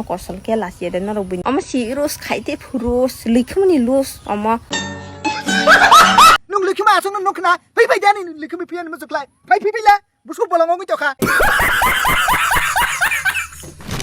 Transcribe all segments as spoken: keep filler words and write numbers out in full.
Kosol khe lachiya de norok buini. Omo si roast khai te phu roast, likhimani loss omo. Nung likhima aswk nung nukna, phai phai de ani likhima phiya ni muchuk lai. Phai phai phai la, busuk bolong ongwi tokha.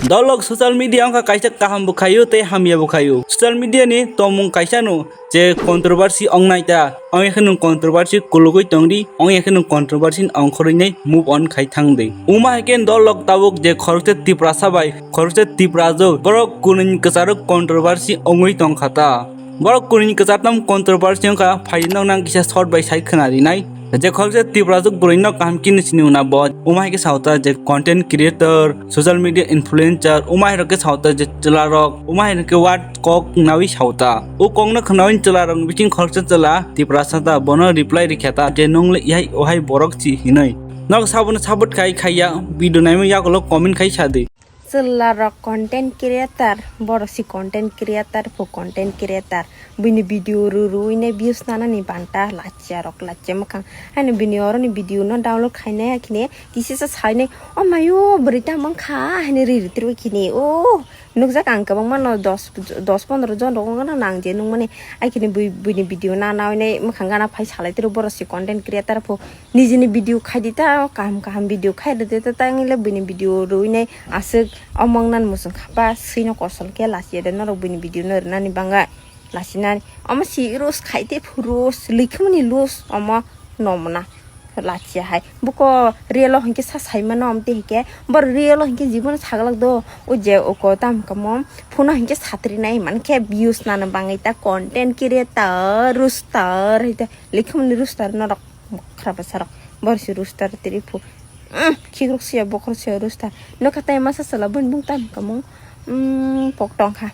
Dolok social media wngkha kaisa kaham bo khaio tei hamya bo khaio. Social media ni tongmung kaisa no je controversy ong nai ta, ong ya khe nwng controversy kulugwi tong di, ong ya khe nwng controversy ongkhorwi nai move on khai thang di. Wngma hai khe dolok tabuk je khoroksa Tiprasa bai khoroksa Tiprajwk borok kunui ni kwcharo controversy ongwi tong kha ta. Borok kunui ni kwchar tamo controversy wngkha, phai nok nang kisa short bai sai khwna rinai. Je khoroksa Tiprajwk bwrwi no kaham khe sini hwnna bo. Wngma hai khe sao ta je content creator, social media influencer, wngma hai rok khe sao ta je chwla rok, wngma hai rok khe what kok nawi sao ta. O kok no khwnawi chwla rok ni bising khoroksa chwla Tiprasa ta bono reply rikha ta je nung le ihai ohai borok si hinwi. Nok sabo no support khai khai ya, video naimung yagulo comment khai sa di. Chwla rok content creator, borok si content creator, phu content creator. Buini video rw rwwi nai views nanani banta lachiya rok lachiya mwkhang. Haino bini oro ni video no download khainai haikhe kisa sa sainai, "O mayo, bwrwi tamo wngkha," haino ri ri twrwi khini. O nukjak ang kwbangma no dos, dos pondro jon rok wngkha no nang je nukmani. Haikhe bui, buini video nana nai mwkhang gana phai salai twrwi borok si content creator phu. Nijini video khai di ta, kaham kaham video khai rwdi ta, tangwi le buini video rwwi nai aswk omong nan muchung khapa, swino kosol khe lachiya de norok buini video no rwnani bangwi lachinani. Omo si roast khai te phu roast, likhimani loss omo nomna lachiya hai. Buko real o hinkhe sa saimano, omo tei hinkhe bor real o hinkhe jibono saglak do, o je oko tam kamo phuno hinkhe satri nai mankhe views nana bangwi ta content creator, roaster hai ta. Likhimani roaster norok khara bwsarok. Bor si roaster tiri phu. Umm, khikrok siya bokhorok siya roaster. Nokha tai masa sala bun bung tam kamung. Umm, pok tong kha.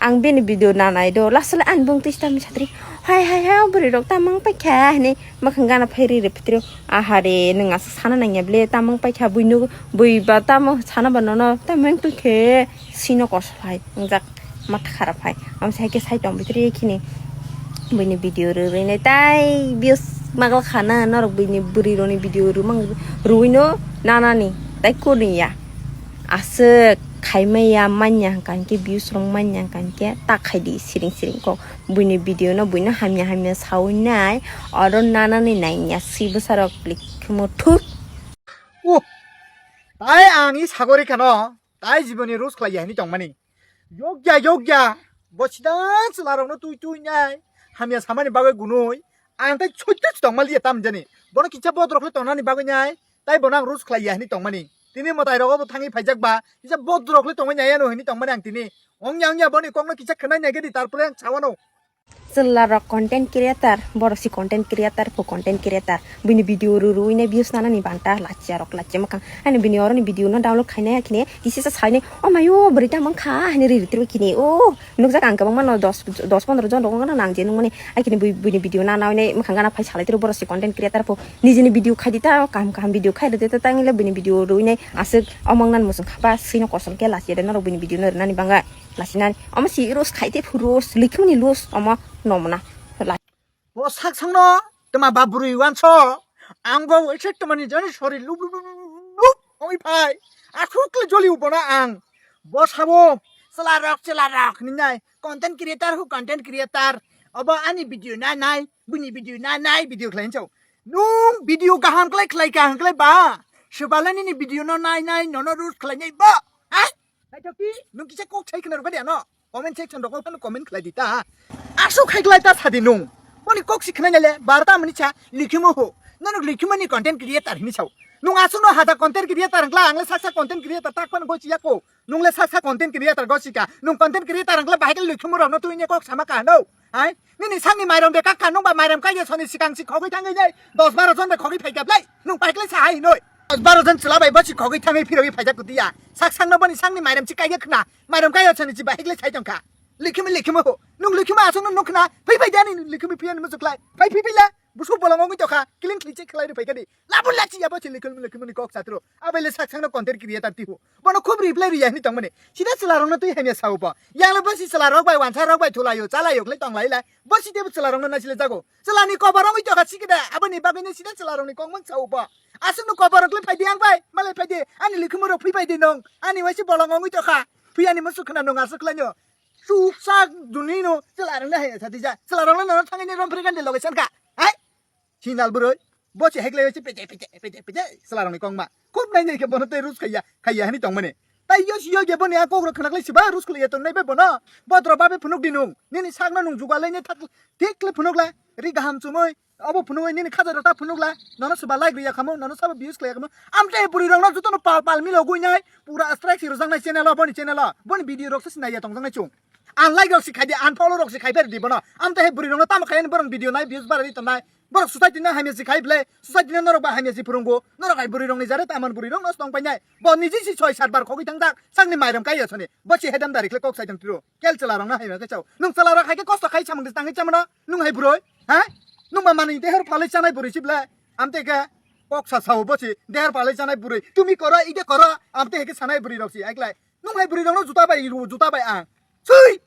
Ang bini video nanai do. Last le an bung tis tam satri. Hai hai hai bwrwi rok tamang pai kha hini. Makhang gana phai ri ri pitri. Aha re nung asa sana nang ya ble tamang pai kha bui nu bui ba tamo sana ba nono tamang tu khe. Sino kosol hai wngjak, matha kharap hai. Amsa hai khe sai tong bitri khini buini video rwrwi nai tai views magal khana norok buini bwrwi rokni video rwmang rwino nanani tai kurni ya. Aswk khaimai ya manya hwnkha hinkhe views rok manya hwnkha hinkhe ta khai di siring siring kok buini video no buino hamya hamya sawi nai oro nanani nai ya si bwsarok likhumo thuk. O tai ang i sagori khano. Tai jiboni roast khlai ya hinwi tongmani. Yokya, yokya. Bo sida chwla rokno twi twi nai. Hamya samani bagwi gunui. Ang tai choitto se tongma liya tam jani. Bono kisa bodrok le tongnani bagwi nai. Tai bono ang roast khlai ya hinwi tongmani. Tini mwtai rogo bo thangwi phaijak ba. Kisa bodrok le tongwi nai ano hinwi tongmani ang tini. Ongya, ongya boni kokno kisa khwnai nai gedi tarpore ang sawano. Chwla rok content creator, borok si content creator, phu content creator. Buini video rw rwwi nai views nanani banta lachiya rok lachiya mwkhang. Haino bini oro ni video no download khainai haikhe kisa sa sainai, "O mayo, bwrwi tamo wngkha," haino ri ri twrwi khini. O nukjak ang kwbangma no dos, dos pondro jon rok wngkha no nang je nukmani. Haikhe bui, buini video nana nai mwkhang gana phai salai twrwi borok si content creator phu. Nijini video khai di ta, kaham kaham video khai rwdi ta, tangwi le buini video rwwi nai aswk omong nan muchung khapa, swino kosol khe lachiya de norok buini video no rwnani bangwi. Lasinani, omo si roast khai te phu roast, likhimani loss, omo nomna. La- Bo sak sangno, tma ba bwrwi wanso, ang bo waisa tmani jani sori lup lup lup lup, ongwi phai. Asuk le joli ubona ang. Bo sabo, chwla rok, chwla rok, hinwi nai, content creator hu content creator. Obo ani video na nai, bini video na nai, video khlai hinso. Nung video kaham khlai khlai kaham khlai ba. Swbala nini video no nai nai, nono roast khlai nai ba. Ha? Naithok di, nung kisa kok sai khna rwkha de ano. Comment section rok phano comment khlai di ta. Aswk khai khlai ta sadi nung. Boni kok si khna le, barta mani cha, likhimo ho. Nono likhimo ni content creator hini sao. Nung aswk no hada content creator wngkla, ang le saksa content creator tak phano gochi yako. Nung le saksa content creator gochi ka. Nung content creator wngkla bahai khe likhimo rok no twi ne kok sama ka no. Hai? Nini sakni mairam de kak ka nung ba mairam kaiya soni sikang si khogwi thangwi nai. Dos baro jon de khogwi phai kap lai. Nung pai khlai sa hai noi. Dos baro jon chwla bai bo si khogwi thangwi phirogwi phaijak kutiya. Sak sangno boni sakni mairam si kaiya khna. Mairam kaiya soni si bahai khlai sai tongkha. Likhimi likhimo ho. Nung likhimo aswk no nung khna. Phai phai de ani likhimi phiya ni muchuk lai. Phai phai phai la. Busuk bolong ongwi tokha. Kiling khli che khlai rw phai kadi. Labun lachi ya bo si likhimi likhimo ni kok satro. Abai le sak sangno content creator tihu. Bono khub reply riya hini tongmani. Sida chwla rokno twi hamya sao bo. Yang le bo si chwla rok bai wansa rok bai thulaio, chalaio khlai tong lai lai. Bo si tebo chwla rokno nai sile jago. Chwla ni kobo rok wi tokha sikida. Aboni bagwi no sida chwla rokni kok mang sao bo. Aswk no kobo rok le phai di ang bai. Malai phai di. Ani likhimo rok phi bai di nong. Ani waisi bolong ongwi tokha. Thuyani musu khna nung aswk khlaino. Suk sak dunino chwla rangna hai sa dija. Chwla rangna nang thangini rom phri gande loge san kha. Hai? Sinal bwrwi. Bo se heklai se pete pete pete pete chwla rangni kongma. Khub nai nai khe bono tei rus khaiya khaiya hani tongmani. Tai yo si yo ge boni a kok rok khnaklai siba rus khliya tongnai be bono. Bodro babe phunuk dinung. Nini sakno nung jugalai ne thak thik le phunuk la. Ri gaham chumui. Obo phunugwi nini khaja rota phunukla, nono soba like rwya khamu, nono sabo views khlaiya khamu. Amte bwrwi rokno jotono pal pal milo gwi nai, pura strike si rwjaknai channel o, boni channel o, boni video rok se sinaiya tongjaknai chung. Unlike rok si khaidi, unfollow rok si khai pher di bono. Amte hai bwrwi rokno tamo khaiyani borok video nai views bara ri tongnai. Borok society no hamya si khai ble, society no norok ba hamya si phurungo. Norok hai bwrwi rokni jare tamon bwrwi rokno tong painai. Bo niji si soi sat bar khogwi tangjak, sakni mairom kaiya soni. Bo si hedam dari khle kok sai tong tiro. Kel chwla rokno hamya khe chao. Nung chwla rok hai khe kosto khai samung di tangwi chamano. Nung hai bwrwi. Ha? Nung ba manwi deher palai chanai bwrwi si ble? Amte khe kok sa sao bo si deher palai chanai bwrwi. Tumi koro, ide koro, amte khe sanai bwrwi rok si aiklai. Nung hai bwrwi rokno juta bai ru, juta bai ang. Sui!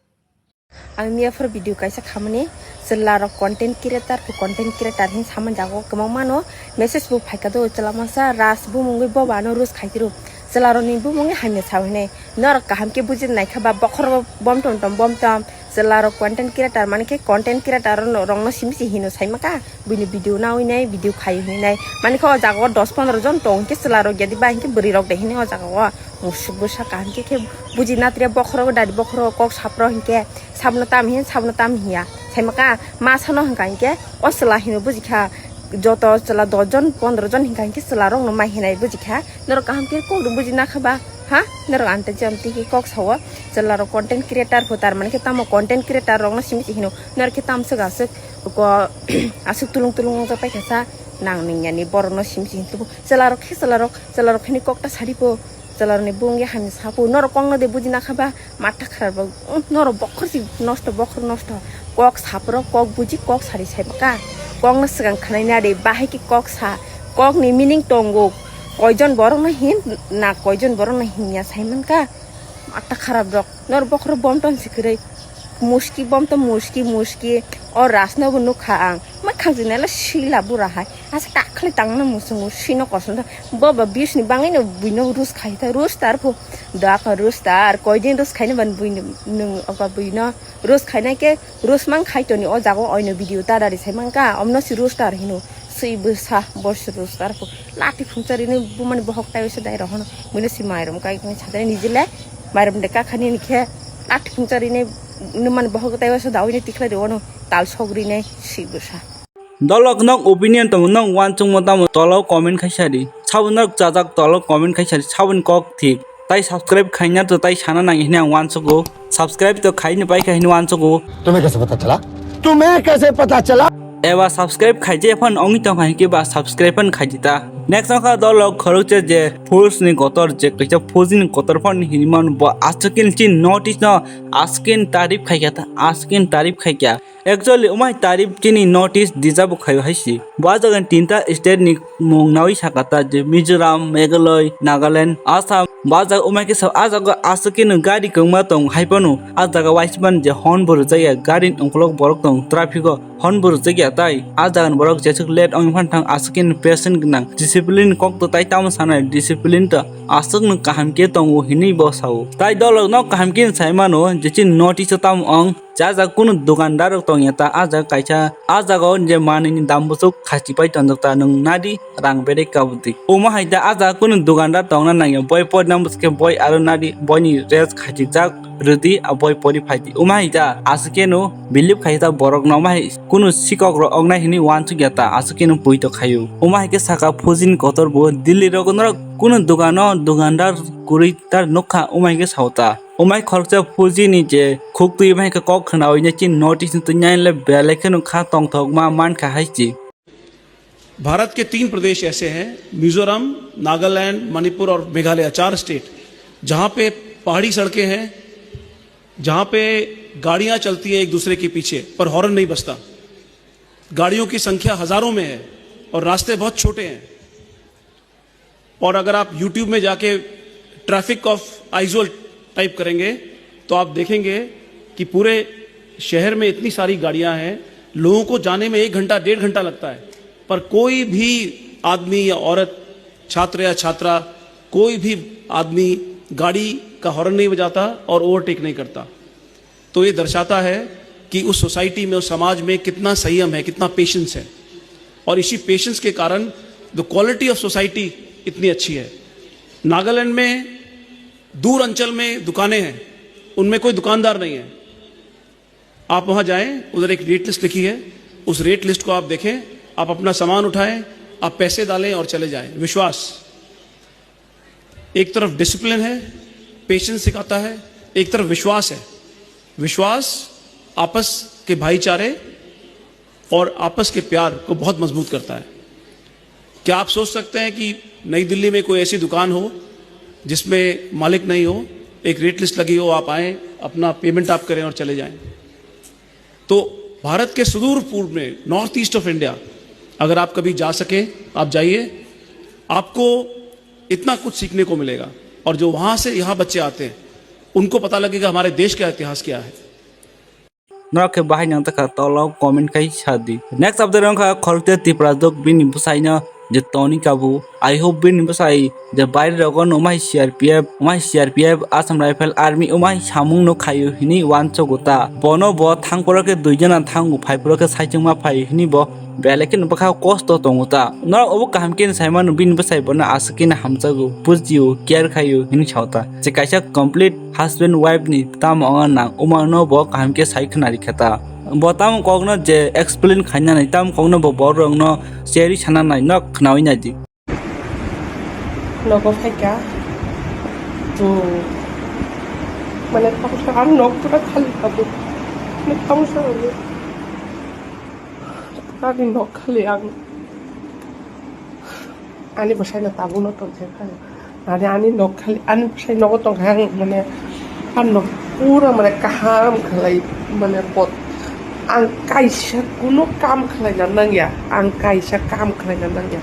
Ang miya phor video kaisa khamani, chwla rok content creator, content creator hin samani jago kwbang mano, message bo phaikha do, chwla masa ras bumungwi boba ano rus khaitiro. Chwla rokni bumungwi hamya sao hinwi. Norok kaham khe buji naikha ba bokhorogo bom tom tom bom tom. Chwla rok content creator mani khe content creator rokno simi se hino sai maka. Buini video nawi nai, video khai hinwi nai. Mani khe o jaga o dos pondro jon tong khe chwla rok ya di ba hinkhe bwrwi rok de hinwi o jaga o. Musuk bwsa kaham khe khe buji na tre bokhorogo dadi bokhorogo kok sapro hinkhe sabno tam hin sabno tam hiya. Sai maka ma sano hinka hinkhe o chwla hino buji kha. Joto chwla dos jon pondro jon hinka hinkhe chwla rokno ma hinai buji kha. Norok kaham khe kok rok buji na kha ba? Ha? Norok ante jam tiki kok sao. Chwla rok content creator pho tar mani khe tamo content creator rokno simi se hino. Norok khe tam swk aswk ko aswk tulung tulung wngja pai kha sa nang ning yani borok no simi se hin tubu. Chwla rok khe chwla rok, chwla rok khe ni kok ta sari pho. Chwla rok ni bung ya hamya sa pho. Norok kok no de buji na kha ba? Matha kharap rok, uh, norok bokhor si nosto, bokhor nosto. Kok sapro, kok buji, kok sari sai baka. Kok no swkang khanai na de, bahai ki kok sa. Kok ni meaning tongo. Koijon borok no hin, na koijon borok no hin ya sai man ka. Matha kharap rok. Nor bokhor bom ton si kwrwi. Muski bom ton muski, muski. O ras no bo nukha ang. Ma khang jina la sila bura hai. Asa takhle tangna musungo sino koson ta. Bo ba bis ni bangwi no buino rus khai ta, rus tar pho. Da ka rus tar, koi din rus khai na ban buino nung oka buino. Rus khai na ke rus mang khai toni o jago oino video ta dari sai mang ka. Omno si rus tar hino. Sui bwsa bor si rus tar pho. Lati phungchari ni bumani bohok tai se dai rohono. Buino si mairom kai ni chadai ni jile. Mairom de ka khani ni khe. Lati phungchari ni numani bohok tai se dawi ni tikhlai de ono. Tal sogri nai si bwsa. Dolok nok opinion tongo, nok uansukma tamo tolo comment khaisa di. Saboni nok chajak tolo comment khaisa di, saboni kok thik. Tai subscribe khaina to tai sana nang hini ang uansugo. Subscribe to khaini pai kha hini uansugo. तुम्हें कैसे पता चला? तुम्हें कैसे पता चला? Eba subscribe khaije phone ongi tong hai ke ba subscribe phone khaiji ta. Next nokha dolok khorok che je fools ni kotor je kaisa fools ni kotor phone hini man bo askin chin notice no askin tarif khaikha ta askin tarif khaikha. Actually, umai tarif chini notice deserve khaio hai si. Bo jaga ni tinta state ni mung nawi sakha ta je Mizoram, Meghalaya, Nagaland, Assam. Bo jaga umai khe sa, ah jaga aswk khe no gari kwbangma tong hai phano. Ah jaga waisman je hon bo rwjak ya, gari ni ukulok borok tong traffic o hon bo rwjak ya tai. Ah jaga ni borok jeswk late wng phan thang aswk khe no patient gwnang, discipline kok to tai tamo sanai, discipline to aswk no kaham khe tongo hinwi bo sao. Tai dolok no kaham khe sai mano je chini notice o tamo wng. Cha jaga kunu dukandar rok tongya ta, ah jaga kaisa, ah jaga o je manwi ni dam bwswk khachi pai tonjak ta, nwng nadi rang bedai kabudi. Omo hai ta ah jaga kunu dukandar tongna nangya, boi pori na bwswk khe boi aro nadi, boi ni rest khachijak rwdi, ah boi pori phaidi. Omo hai ta aswk khe no believe khai ta borok no, omo hai kunu sikok rok wngnai hinwi uansukya ta, aswk khe no pui to khaio. Omo hai khe saka phuji ni kotor bo Delhi rok norok kunu dukano dukandar kwrwi ta nukha, omo hai khe sao ta. Umai khoroksa phuji ni je khuk twi mai khe kok khnaui ne chin notice twi nai le belai kheno kha tongthok ma man kha hai chi. Bharat के तीन प्रदेश ऐसे हैं, मिजोरम, नागालैंड, मणिपुर और मेघालय, चार स्टेट, जहाँ पे पहाड़ी सड़कें हैं, जहाँ पे गाड़ियाँ चलती हैं एक दूसरे के पीछे, पर हॉर्न नहीं बजता। गाड़ियों की संख्या हजारों में है और रास्ते बहुत छोटे हैं। और अगर आप YouTube में जाके ट्रैफिक ऑफ आइजोल टाइप करेंगे, तो आप देखेंगे कि पूरे शहर में इतनी सारी गाड़ियां हैं, लोगों को जाने में एक घंटा, डेढ़ घंटा लगता है, पर कोई भी आदमी या औरत, छात्र या छात्रा, कोई भी आदमी गाड़ी हॉर्न नहीं बजाता और ओवरटेक नहीं करता। तो ये दर्शाता है कि उस सोसाइटी में, उस समाज में कितना संयम है, कितना पेशेंस है। और इसी पेशेंस के कारण द क्वालिटी ऑफ सोसाइटी इतनी अच्छी है। नागालैंड में दूर अंचल में दुकानें हैं, उनमें कोई दुकानदार नहीं है। आप वहाँ जाएं, उधर एक रेट लिस्ट लिखी है, उस रेट लिस्ट को आप देखें, आप अपना सामान उठाएं, आप पैसे डालें और चले जाएं। विश्वास, एक तरफ डिसिप्लिन है, पेशेंस सिखाता है, एक तरफ विश्वास है। विश्वास आपस के भाईचारे और आपस के प्यार को बहुत मजबूत करता है। क्या आप सोच सकते हैं कि नई दिल्ली में कोई ऐसी दुकान हो जिसमें मालिक नहीं हो, एक रेट लिस्ट लगी हो, आप आएं, अपना पेमेंट आप करें और चले जाएं? तो भारत के सुदूर पूर्व में, नॉर्थ ईस्ट ऑफ इंडिया, अगर आप कभी जा सकें, आप जाइए, आपको इतना कुछ सीखने को मिलेगा। और जो वहाँ से यहाँ बच्चे आते हैं, उनको पता लगेगा हमारे देश का इतिहास क्या है। Norok khe bahai nang takha tolo comment khai sa di. Next update wngkha khorokte Tipra dok bini bwsaino je toni kabu. I hope bini bwsai je baire rogo no umai C R P F, umai C R P F, Assam Rifle Army umai samung no khaio hini wansogo ta. Bono bo thangporo khe dui jana thango, phaiporo khe saichung ma phai hini bo belai kheno bwkha kosto tongo ta. Norok obo kaham khe saimano bini bwsai bono aswk khe hamjago, bujio, care khaio hini sao ta. Je kaisa complete husband wife ni tamo wngnang, umano bo kaham khe sai khwnari khe ta. Bo tamo kokno je explain khaina nai, tamo kokno bo borok rokno cherwi sana nai, nok khnawi nai di. Nogo phaikha. To, mane, tamo sa ang nok pura khali kha bo. Mane, tamo sa ang ani nok khali ang. Ani bwsai no tabuk no tong khe khali. Ani, ani nok khali, ani bwsai nogo tong kha ang, mane, ang nok pura, mane, kaham khlai, mane, pot. Ang kaisa kuno kam khlaina nangya, ang kaisa kam khlaina nangya.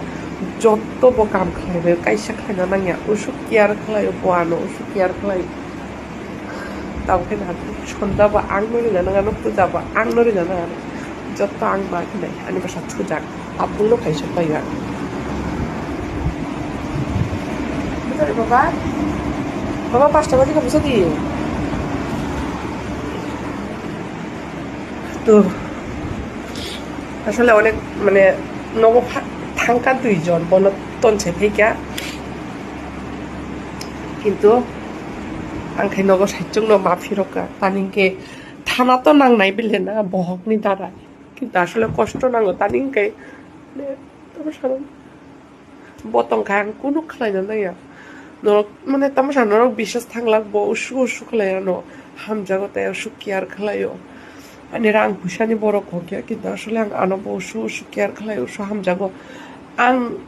Jotto bo kam khlai, kaisa khlaina nangya. Usuk care khlai, bo ano usuk care khlai. Tamo khe na sonda bo ang no rina nang ano, puja bo ang no rina nang ano. Jotto ang ma khe nai, ani bwsa thujak. Apung no kaisa pai ang. Bujari baba? Baba, pasta baji ka busa di. To, asole onek, mane, nogo pha-, thangkha duijon, bono tonse phaikha. Kintu ang khai nogo saichung no ma phirokha. Tani hwnkhe thana to nangnai bile na bohokni darai. Kintu asole kosto nango tani hwnkhe. Tamo sa bo tongkha ang kunu khlaina nangya. Norok, mane, tamo sa norok biswas thanglak bo usu usu khlai ano hamjago tei usu care khlaio. Ani rang puisani borok hokya kintu asole ang ano bo usu usu care khlaio, usu hamjago. Ang,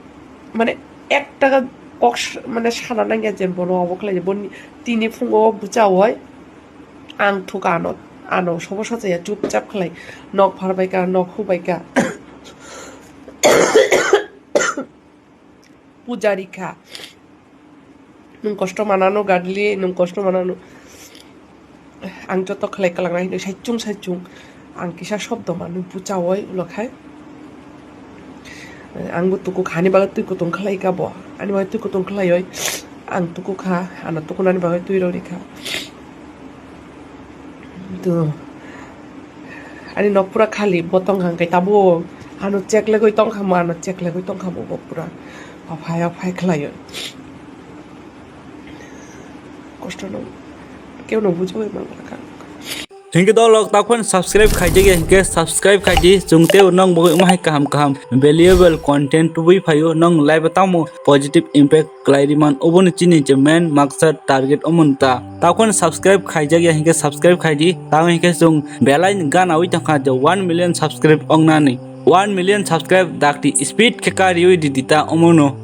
mane, ek taka kok s-, mane, sana nangya je bono obo khlai, boni tini phungo bwchaui ang thuk ano, ano sobo sachaya chupchap khlai, nok pharbaika, nok hubaika. Pujari kha. Nwng kosto manano gadli, nwng kosto manano. Ang joto khlai kwlangnai hinwi saichung saichung. Ang kisa shobdo manwi puchaui ulo khai. Ang bo tuku kha, ani bagwi twi kutung khlai kha bo. Ani bagwi twi kutung khlaiwi ang tuku kha, ano tukunani bagwi twi rw rikha. To, ani nok pura khali, bo tongkha hwnkhe tabuk ano cheklegwi tongkha mo, ano cheklegwi tongkha mo bo pura. Aphai aphai khlaiwi. Kosto no kebo no bujagwi manglakha. Hinkhe dolok takhon subscribe khaijak ya hinkhe subscribe khaidi, chwng tei nong bagwi umahai kaham kaham valuable content tubui phaio, nong life tamo positive impact khlai riman, oboni chini je main maksad target omo ta. Takhon subscribe khaijak ya hinkhe subscribe khaidi, tamo hinkhe chwng belai gana wi tongkha je one million subscribe ongnani. One million subscribe dakti speed khe kariwi didi ta omono.